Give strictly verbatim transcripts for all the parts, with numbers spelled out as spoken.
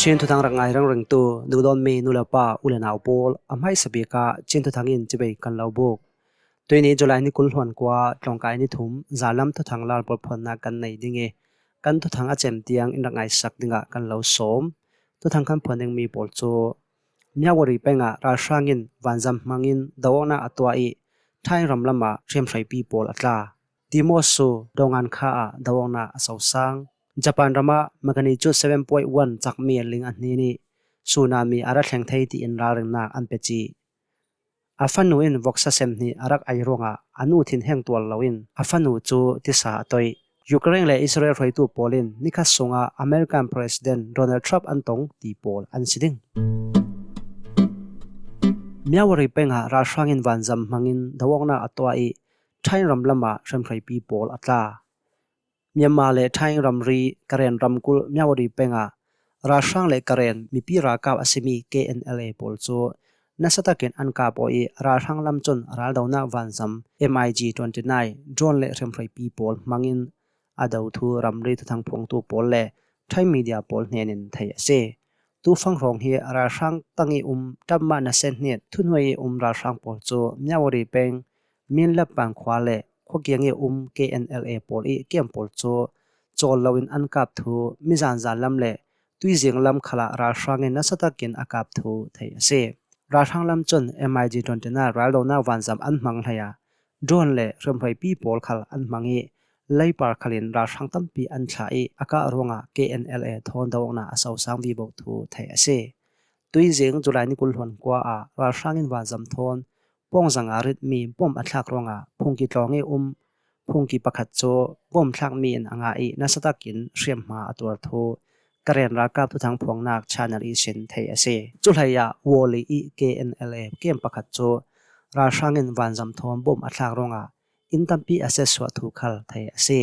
Chin thuthang rak ngai rengringtu duhdawtmi nu le pa, u le nau pawl, a hmaisa bik ah Chin thuthang in cibai kan lo buk. Tuini July ni kul hluan kua, tlawngkai ni thum, zalam thuthang lalpawl phuannak kan nei ding i, kan thuthang a cem tiang in rak ngaisak dingah kan lo sawm. Thuthang kan phuan dingmi pawl cu Myawaddy peng ah ralhrang in vanzam hmangin do-awknak a tuah i, Thai ram lamah hriamhreipi pawl a tla. Dimosu, Dawngan kha ah do-awknak a sosang. Japan ram ah magnitude seven point one cakmi ling a hnin i, tsunami a ra thleng thei tiin ralringnak an pia cih. A fanu in voksa sem hnih a rak ai ruangah a nu thinheng tuar loin a fanu cu tisa a toih. Ukraine le Israel hruaitu pawl in nikhat sungah American President Donald Trump an tong ti pawl an si ding. Myawaddy peng ah ralhrang in vanzam hmangin do-awknak a tuah i, Thai ram lamah hriamhreipi pawl a tla. Myanmar le Thai ramri Karen ramkulh Myawaddy peng ah ralhrang le Karen mipi ralkap a simi K N L A pawl cu nasa takin an kap aw i, ralhrang lam cun raldonak vanzam M I G twenty nine drone le hriamhreipi pawl hmangin a do thu ramri thuthang phuangtu pawl le Thai media pawl hnenin theih a si. Tufang hrawng hi ralhrang tang i um, ṭam mah nasia hniat thuhnuai i um ralhrang pawl cu Myawaddy peng Minlapang khua le khuakiang i um K N L A pawl i kem pawl cu cawl loin an kap thu mizan zalam le tuizing lam khalah ralhrang in nasa takin a kap thu theih a si. Ralhrang lam cun M I G twenty nine raldonak vanzam an hmang hlei ah drone le hriamhreipi pawl khal an hmang i, leipar khalin ralhrang tampi an thlah i, a kah ruangah K N L A thawn do-awknak a sosang vivo thu theih a si. Tuizing July ni kul hluan kua ah ralhrang in vanzam thawn pawngzang a ritmi bom a thlak ruangah phungki tlawng i um phungki pakhat cu bom thlakmi in a ngah i, nasa takin hriamhma a tuar thu Karen ralkap thuthang phuangnak channel ihsin theih a si. Cuhlei ah Wawli i K N L A kem pakhat cu ralhrang in vanzam thawn bom a thlak ruangah inn tampi a siatsuah thu khal theih a si.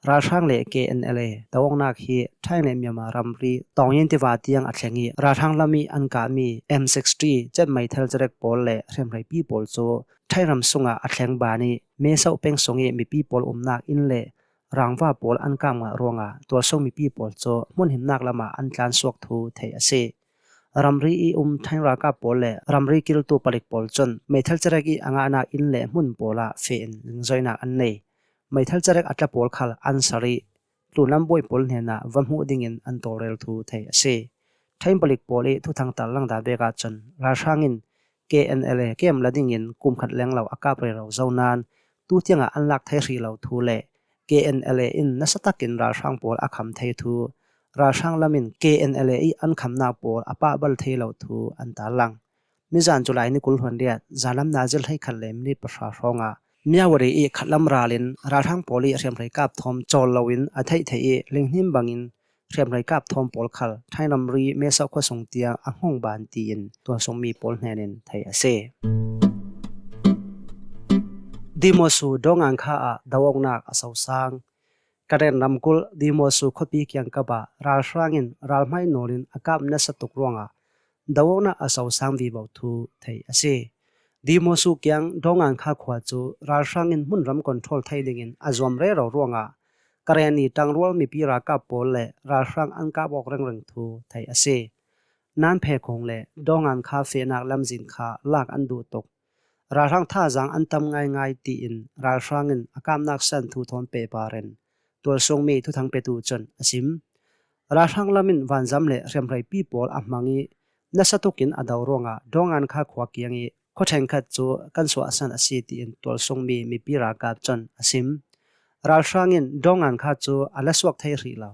Ralhrang le K N L A do-awknak hi Thai le Myanmar ramri Taungyin tiva tiang a thleng i, ralhrang lam i an kahmi M sixty jet meithal cerek pawl le hriamhreipi pawl cu Thai ram sungah a thleng ban i, Mesoh peng sung i mipi pawl umnak inn le rangva pawl an kap ngah ruangah tualsung mipi pawl cu hmunhimnak lamah an tlansuak thu theih a si. Ramri i um Thai ralkap pawl le ramri kiltu palik pawl cun meithal cerek i a ngahnak inn le hmun pawl ah feh in zingzoinak an nei. Meithal cerek a tla pawl khal an sar i tlunlam buai pawl hnenah va hmuh dingin an tawlrel thu theih a si. Thai palik pawl i thuthang tarlang dan vek ahcun ralhrang in K N L A kem la dingin kum khat lenglo a kap rero zo nain tu tiangah an lak thei hrih lo thu le K N L A in nasa takin ralhrang pawl a kham thei thu, ralhrang lam in K N L A i an khamnak pawl a pahbal thei lo thu an tarlang. Mizan July ni kul hluan riat zalam nazi hleikhat le minit pahra hrawngah Myawaddy i khatlam ral in ralhrang pawl i hriamhrei kap thawm cawl loin a theih theih i, linghnim bangin hriamhrei kap thawm pawl khal Thai ramri Mesoh khuasung tiang a hngawng ban tiin tualsungmi pawl hnenin theih a si. Dimosu Dawngan kha ah do-awknak a sosang. Karen ramkulh Dimosu khuapi kiangkap ah ralhrang in ralhmai nawl in a kap nasa tuk ruangah do-awknak a sosang vivo thu theih a si. Dimosu kiang Dawngan kha khua cu ralhrang in hmunram control thei dingin a zuam rero ruangah Karen i ṭangrual mipi ralkap pawl le ralhrang an kap awk ringring thu theih a si. Nanphe khung le Dawngan kha fehnak lamzin kha lak an duh tuk. Ralhrang thazaang an tam ngaingai tiin ralhrang in a kapnak san thu thawn pehpar in tualsungmi thuthang petu cun a sim. Ralhrang lam in vanzam le hriamhreipi pawl a hmang i nasa tukin a do ruangah Dawngan kha khua kiang i khuaṭhen khat cu kan suahsan a si tiin tualsungmi mipi ralkap cun a sim. Ralhrang in Dawngan kha cu a la suak thei hrih lo.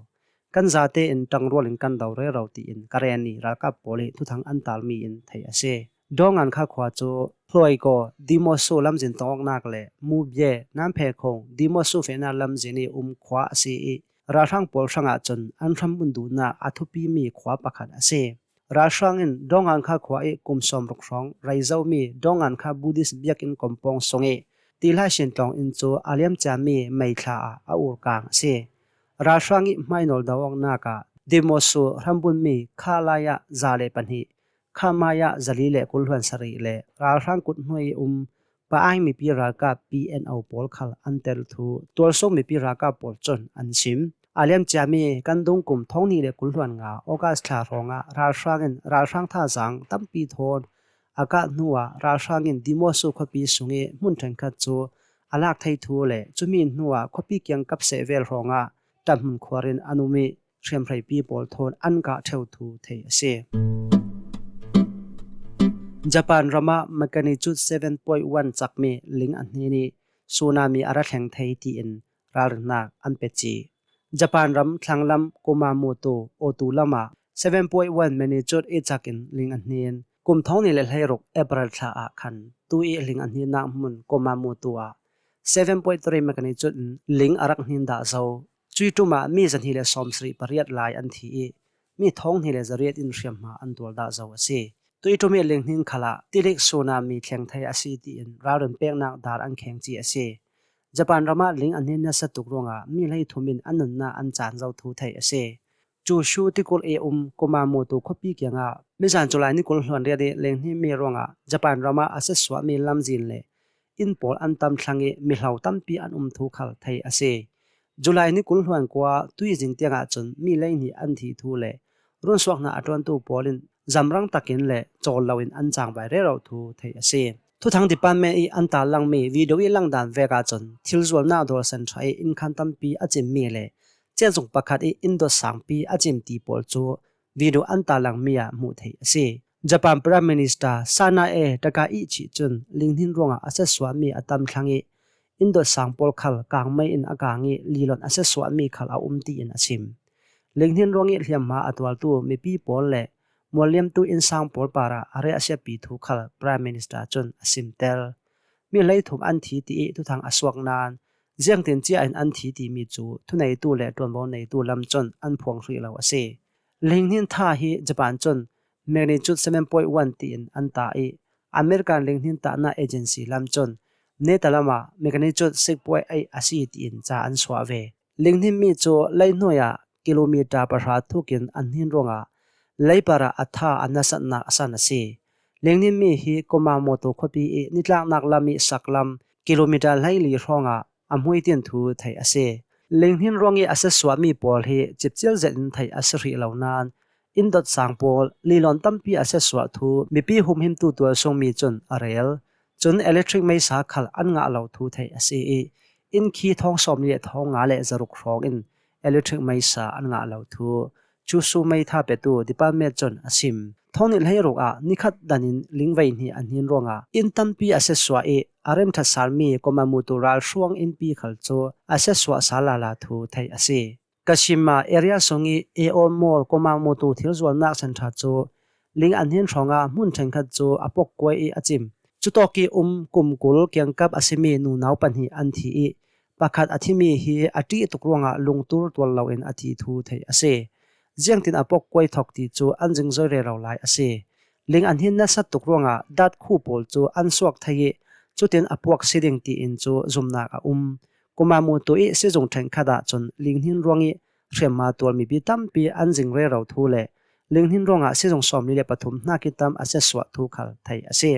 Kan zate in ṭangrual in kan do rero tiin Karen i ralkap pawl i thuthang an talmi in theih a si. Dawngan kha khua cu Hluaiko, Dimosu lamzin tong awknak le Mubye, Nanphe khung, Dimosu fehnak lamzin i um khua a si i ralhrang pawl hrangah cun an hramhmun duhnak a thupimi khua pakhat a si. Ralhrang in Dawngan kha khua i kum sawmruk hrawng rei zomi Dawngan kha Buddhist biakinn kompawng sung i tihlaisin tlawng in cu a liamciami meithla ah a urkang a si. Ralhrang i hmainawl do-awknak ah Dimosu hrambunmi kha lai ah za le pahnih, kha mai ah zali le kul hluan sarih le ralhrang kut hnuai i um Pa Aing mipi ralkap P N O pawl khal an tel thu tualsung mipi ralkap pawl cun an sim. A liam ciami kan dungkum thawng hnih le kul hluan nga August thla hrawngah ralhrangin ralhrang thazaang tampi thawn a kah hnuah ralhrangin Dimosu khuapi sung ih hmun ṭhenkhat cu a lak thei thu le cumi hnuah khuapi kiangkap seh vel hrawngah ṭanhmun khuarin an um ih hriamhreipi pawl thawn an kah ṭheu thu theih a si. Japan ramah magnitude seven point one cakmi ling a hnin ih tsunami a ra thleng thei tiin ralrinnak an peci. Japan ram thlanglam Kumamoto Otu lamah seven point one magnitude ih cakin ling a hnin. Kum thawng hnih le hleiruk April thla ah khan tu ih ling a hninnak hmun Kumamoto ah seven point three magnitude in ling a rak hnin dah zo. Cui ṭum ah mi zahnih le sawmsarih pariat lai an thi ih mi thawng hnih le zariat in hriamhma an tuar dah zo a si. Tuiṭum ih ling hnin khalah tilik tsunami thleng thei a si tiin ralrin peknak dar an kheng ci a si. Japan ramah ling a hnin nasa tuk ruangah mi hleithum in an nunnak an caan zo thu theih a si. Kyushu tikulh ih um Kumamoto khuapi kiangah mizan July ni kul hluan riat ih ling hninmi ruangah Japan ramah a siatsuahmi lamzin le inn pawl an tam thlang ih mihlo tampi an um thu khal theih a si. July ni kul hluan kua tuizing tiangah cun mi hleihnih an thi thu le runsuaknak a ṭuantu pawl in zamrang takin le cawl loin an cangvai rero thu theih a si. Thuthang department ih an tarlangmi video ih langdan vek ahcun thilzualnak dawlsan ṭha ih innkhan tampi a cimmi le cianzung pakhat ih inn dot sangpi a cimti pawl cu video an tarlangmi ah hmuh theih a si. Japan Prime Minister Sanae Takaichi cun ling hnin ruangah a siatsuahmi a tam thlang ih inn dot sang pawl khal kangmei in a kang ih lilon a siatsuahmi khal a um tiin a sim. Ling hnin ruang ih hliamhma a tuartu mipi pawl le mualliamtu innsang pawl parah a riahsiapi thu khal Prime Minister cun a simter. Mi hleithum an thi tiih thuthang a suak nain ziangtin cia in an thi timi cu thuneitu le ṭuanvo neitu lam cun an phuang hrih lo a si. Ling hnin tha hi Japan cun magnitude seven point one tiin an ta ih American ling hnin tahnak agency lam cun neta lamah magnitude six point eight a si tiin ca an suah ve. Ling hninmi cu leihnuai ah kilometer pahra thukin an hnin ruangah lei parah a tha a nasatnak a san a si. Ling hninmi hi Kumamoto khuapi ih nitlaknak lam ih saklam kilometer hleili hrawngah a hmuitin thu theih a si. Ling hnin ruang ih a siatsuahmi pawl hi cipcial zetin theih a si hrih lo nain inn dot sang pawl lilon tampi a siatsuah thu mipi humhimtu tualsungmi cun a rel. Cun electric meisa khal an ngah lo thu theih a si ih inn khi thawng sawmli le thawng nga le zaruk hrawng in electric meisa an ngah lo thu Kyushu meitha petu department cun a sim. Thawng hnih hleiruk ah nikhat danin lingvei hnih a hnin ruangah inn tampi a siatsuah ih a remṭhat salmi Kumamoto ralhruang innpi khal cu a siatsuah sal lala thu theih a si. Kashima area sung ih Aomori Kumamoto thilzualnak centre cu ling a hnin hrawngah hmun ṭhenkhat cu a pokkuai ih a cim. Cutawk ih um kum kul kiangkap a simi nunau pahnih an thi ih pakhat a thimi hi a ṭih tuk ruangah lungtur tual loin a thi thu theih a si. Ziangtin a pokkuai thawk ti cu an zingzoi rero lai a si. Ling a hnin nasat tuk ruangah dat khu pawl cu an suak thei ih cutin a puak si ding tiin cu zumnak a um. Kumamoto ih sizung ṭhenkhat ahcun ling hnin ruang ih hriamhma tual mipi tampi an zing rero thu le ling hnin ruangah sizung sawmli le pathum hnak ih tam a siatsuah thu khal theih a si.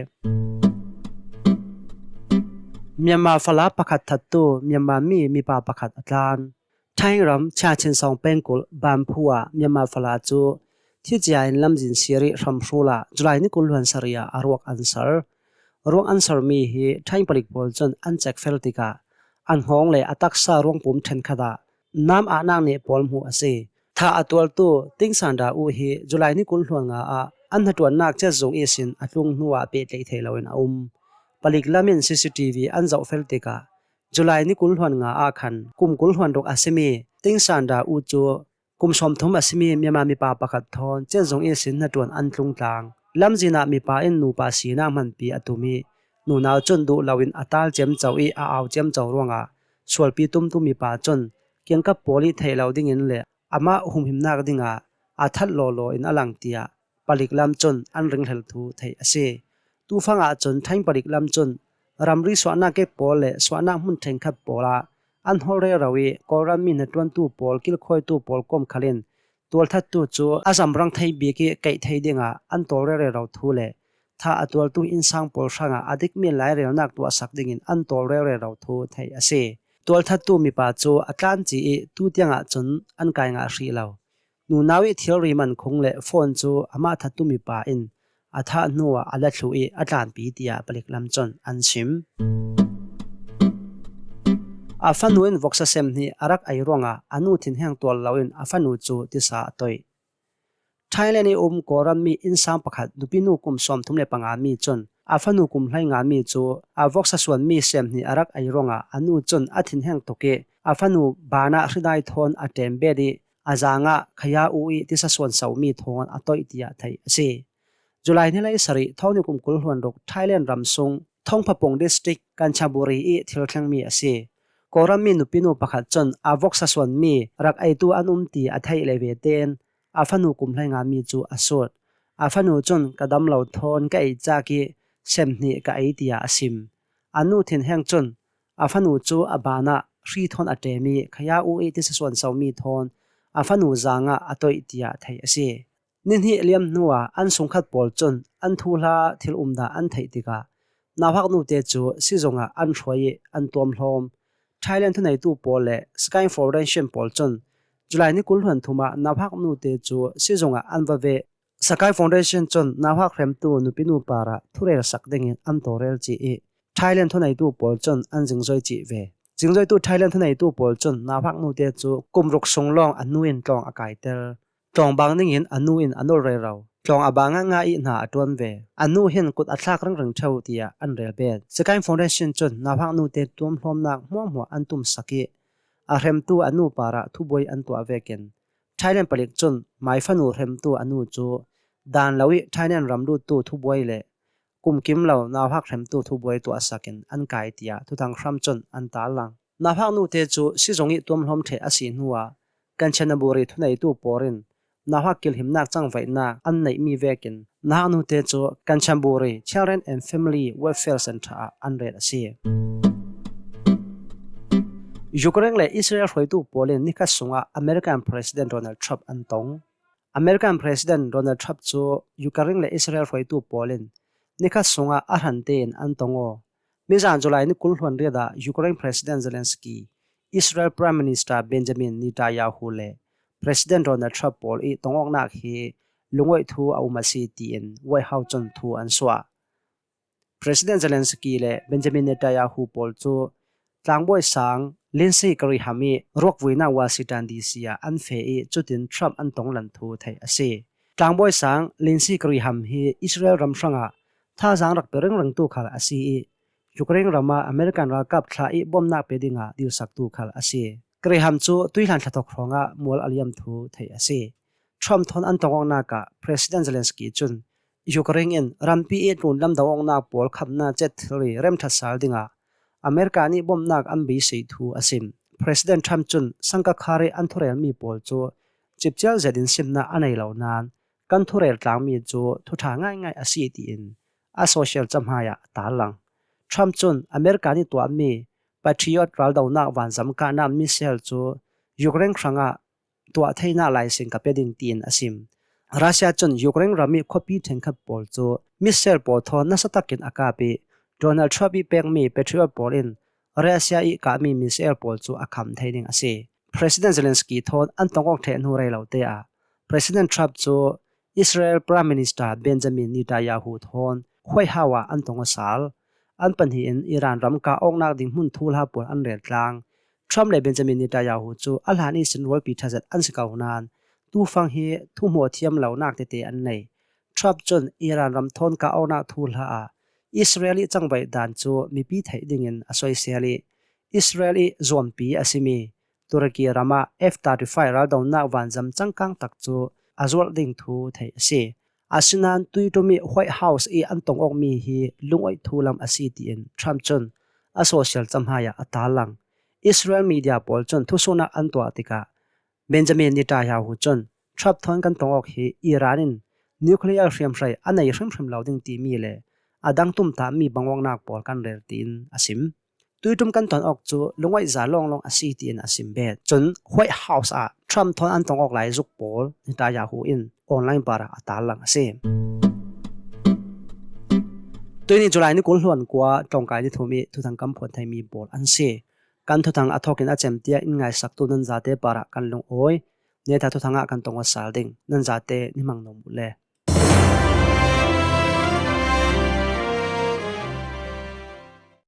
Myanmar fala pakhat thattu Myanmar mi mipa pakhat a tlan. Thai ram Chachin Sawng pengkulh Banphu ah Myanmar fala cu thicia in lamzin sir ih hramhrul ah July ni kul hluan sarih ah a ruak an ser. Ruak an sermi hi Thai palik pawl cun an cekfel tikah an hngawng le a taksa ruangpum ṭhenkhat ah nam ahnak nih pawl hmuh a si. Tha a tuartu Tingsanda U hi July ni kul hluan nga ah an hnaṭuannak cezung ihsin a tlung hnuah pehtlaih thei loin a um. Palik lam in C C T V an zohfel tikah July ni kul hluan nga ah khan kum kul hluan ruk a simi Tingsanda U cu kum sawmthum a simi Myanmar mipa pakhat thawn cezung ihsin hnaṭuan an tlungtlang. Lamzin ah mipa in nupa sinak hmanpi a tum ih nunau cun duh loin a tal ciamco ih a au ciamco ruangah sualpi tumtu mipa cun kiangkap pawl ih theih lo dingin le amah humhimnak dingah a that lawlaw in a lang tiah palik lam cun an ringhlel thu theih a si. Tufang ahcun Thai palik lam cun ramri suahnak kek pawl le suahnak hmun ṭhenkhat pawl ah an hawl rero ih Kawlram mi hnaṭuantu pawl kilkhawitu pawl kom khal in tualthattu cu a zamrang thei bik ih kaih thei dingah an tawlrel rero thu le tha a tuartu innsang pawl hrangah a dikmi lairelnak tuahsak dingin an tawlrel rero thu theih a si. Tualthattu mipa cu a tlan ci ih tutiangah cun an kai ngah hrih lo. Nunau ih thilri man khung le phone cu amah thattu mipa in a thah hnuah a la thluh ih a tlanpi, tiah palik lam cun an sim. A fanu in voksa sem hnih a rak ei ruangah a nu thinheng tuar loin a fanu cu tisa a toih. Thailand ih um Kawlram mi innsang pakhat nupinu kum sawmthum le panga mi cun a fanu kum hleinga mi cu a voksa suanmi sem hnih a rak ei ruangah a nu cun a thinheng tuk ih a fanu banah hridai thawn a ṭem bet ih a zaangah khaya u ih tisa suan somi thawn a toih, tiah theih a si. July ni hleisarih thawng hnih kum kul hluan ruk Thailand ram sung Thongphapung District, Kanchanaburi ih thil thlengmi a si. Kawlram mi nupinu pakhat cun a voksa suanmi rak eitu an um ti a theih le vete in a fanu kum hleinga mi cu a sut. A fanu cun ka dam lo thawn ka ei cak ih sem hnih ka ei, tiah a sim. A nu thinheng cun a fanu cu a banah hri thawn a ṭem ih khaya u ih tisa suan somi thawn a fanu zaangah a toih, tiah theih a si. Ni hnih liam hnuah an sungkhat pawl cun an thuhla thil umdah an theih tikah nauhak nute cu sizungah an hruai ih an tuamhlawm. Thailand thuneitu pawl le Sky Foundation pawl cun July ni kul hluan thum ah nauhak nute cu sizungah an va veh. Sky Foundation cun nauhak hremtu nupinu parah thurel sak dingin an tawlrel ci ih Thailand thuneitu pawl cun an zingzoi cih ve. Zingzoitu Thailand thuneitu pawl cun nauhak nute cu kum ruk sung lawng a nu in tlawng a kaiter. Tlawng bang dingin a nu in a nolh rero. Tlawng a bangah nga ih hna a ṭuan ve. A nu hin kut a thlak ringring ṭheu, tiah an rel bet. Sky Foundation cun nauhak nute tuamhlawmnak hmuahhmuah an tumsak ih a hremtu a nu parah thubuai an tuah vekin Thailand palik cun maifanu hremtu a nu cu dan lo ih Thailand ram luttu thubuai le kumkim lo nauhak hremtu thubuai tuahsak in an kai, tiah thuthang hram cun an tarlang. Nauhak nute cu sizung ih tuamhlawm ṭheh a si hnuah Kanchanaburi thuneitu pawl in nauhak kilhimnak cangvaihnak an neihmi vekin nauhak nute cu Kanchanaburi Children and Family Welfare Centre ah an ret a si. Ukraine le Israel hruaitu pawl in nikhat sungah American President Donald Trump an tong. American President Donald Trump cu Ukraine le Israel hruaitu pawl in nikhat sungah a hran tein an tong aw. Mizan July ni kul hluan riat ah Ukraine President Zelensky, Israel Prime Minister Benjamin Netanyahu le President Donald Trump pawl ih tongawknak hi lungoih thu a um a si tiin White House cun thu an suah. President Zelensky le Benjamin Netanyahu pawl cu tlangbawi sang Lindsey Graham ih ruakvuinak Washington D C ah an feh ih cutin Trump an tonglan thu theih a si. Tlangbawi sang Lindsey Graham hi Israel ram hrangah thazaang rak pe ringringtu khal a si ih Ukraine ram ah American ralkap thla ih bawmhnak pe dingah dilsaktu khal a si. Graham cu tuihlan thla thawk hrawngah mual a liam thu theih a si. Trump thawn an tongawknak ah President Zelensky cun Ukraine in rampi ih tlunlam do awknak pawl khamhnak cet thilri remṭhat sal dingah America nih bawmhnak an beisei thu a sim. President Trump cun sangka khar ih an thurelmi pawl cu cipcial zetin simnak a nei lo nain kan thurel tlangmi cu thuṭha ngaingai a si tiin a social cahmai ah a tarlang. Trump cun America nih tuahmi Patriot raldonak vanzam kahnak missile cu Ukraine hrangah tuah theinak laisin ka pe ding tiin a sim. Russia cun Ukraine ram ih khuapi ṭhenkhat pawl cu missile pawl thawn nasa takin a kap ih Donald Trump ih pekmi Patriot pawl in Russia ih kahmi missile pawl cu a kham thei ding a si. President Zelensky thawn an tongawk ṭheh hnu rei lo te ah President Trump cu Israel Prime Minister Benjamin Netanyahu thawn White House ah an tong aw sal. An pahnih in Iran ram kah awknak ding hmun thuhla pawl an rel tlang. Trump le Benjamin Netanyahu cu a hlan ihsin rualpi ṭha zet an si ko nain tufang hi thuhmuh thiam lonak tete an nei. Trump cun Iran ram thawn kah awknak thuhla ah Israel ih cangvaih dan cu mipi theih dingin a soisel ih Israel ih zuampi a simi Turkey ram ah F thirty-five raldonak vanzam cangkang tak cu a zualh ding thu theih a si. Asinain tuiṭum ih White House ih an tong awkmi hi lungoih thu lam a si tiin Trump cun a social cahmai ah a tarlang. Israel media pawl cun thusuhnak an tuah tikah Benjamin Netanyahu cun Trump thawn kan tong awk hi Iran in nuclear hriamhrei a nei hrimhrim lo ding timi le a dang tumtahmi bangawknak pawl kan rel tiin a sim. Tuiṭum kan ton awk cu lungoih za lawnglawng a si tiin a sim bet. Cun White House ah Trump thawn an tong awk lai zuk pawl Netanyahu in online par ah a tarlang a si. Tuihni July ni kul hluan kua tlawngkai ni thum ih thuthang kan phuan theimi pawl an si. Kan thuthang a thawkin a cem tia in ngaisaktu nan zate parah kan lungawi. Neta thuthangah kan tong awsal ding, nan zate ni hmang nuam uh le.